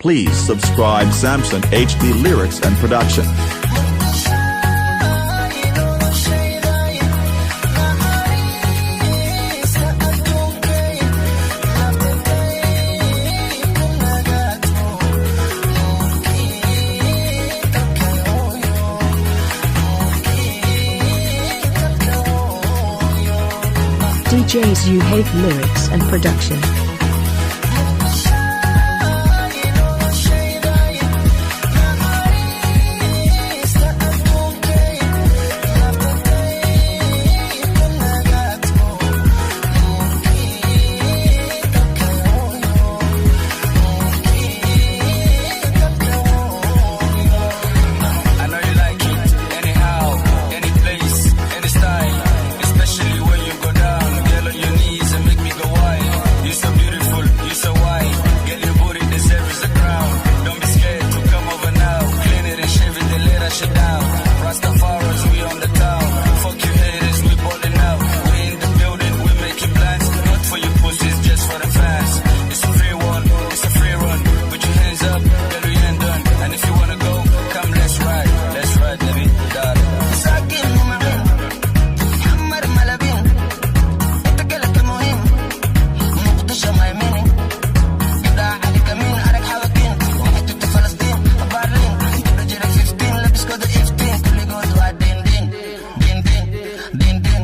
Please subscribe Samson HD Lyrics and Production. DJs You Hate Lyrics and Production. I know you like it anyhow, any place, any style. Especially when you go down, girl on your knees and make me go wild. You so beautiful, you so white. Girl, your booty deserves a crown. Don't be scared to come over now. Clean it and shave it, then let that shit down. Rastafari's, we on the town. Fuck you haters, we ballin' out. We in the building, we making plans. Not for you pussies, just for the fans. It's a free one, it's a free run. Put your hands up, girl, we ain't done. And if you wanna go, come, let's ride. Let's ride, baby, darling. Masaakiin mumaciin Xamar malabiin inta kale ka muhiim Muqdisho my meaning gabdhaha Cali Kamiin arag xawakiin waxay tagtay Falastiin Berlin gabdha jira 15 labiskooda iftiin kulligood waa diin diin diin diin diin diin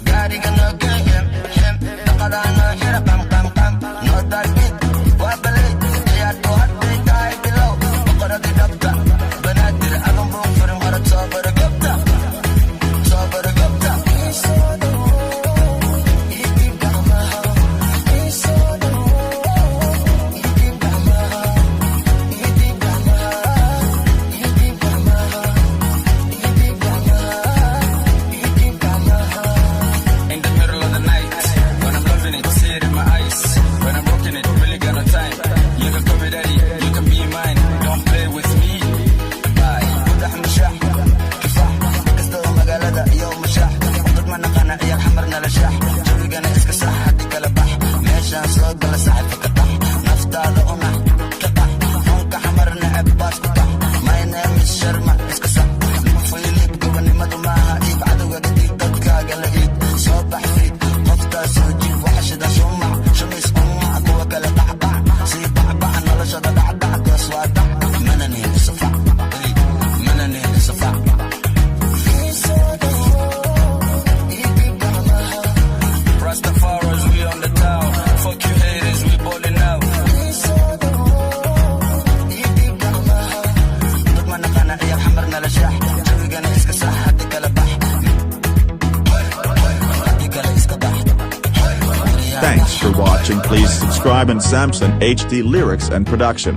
gaariga noo keen xem xem dhaqadaa noo xira qam qam qam noo darbid waa balay ciyaartu hadday tahay bilow boqoradii dhabta Banaadir adan buu furin orod soo baro gabta soo baro gabta. In the middle of the night, when I'm loving it, see it in my eyes. When I'm rocking it, really got no time. You can call me daddy, you can be mine. Don't play with me. Bye. Gudax mushax kifax kastoo magaalada iyo mushax dad ma naqana ciyaar Xamar nala shax jawigana iska sax haddii kala bax meeshaan soo gala saaxiibka ka tax naftaada unax ka qax honka Xamar neceb baas ku tax. My name is Sharma, iska sax faylib gobanimadu maaha iib cadowga kadib dadkaaga la iid soo bax fiid qoftaa soo jiib waxashida shumac shumis umac kuwa kale qacqac sii bacbac noloshada dhacdhac goos waa dhac mana nihin isafac mana nihin isafac. Rastafari's, we on the town. Fuck you haters, we ballin' out. Dad ma naqana ciyaar Xamar nala shax jawigana iska sax haddii kala bax haddii kale iska bax. Thanks for watching. Please subscribe and Samson HD Lyrics and Production.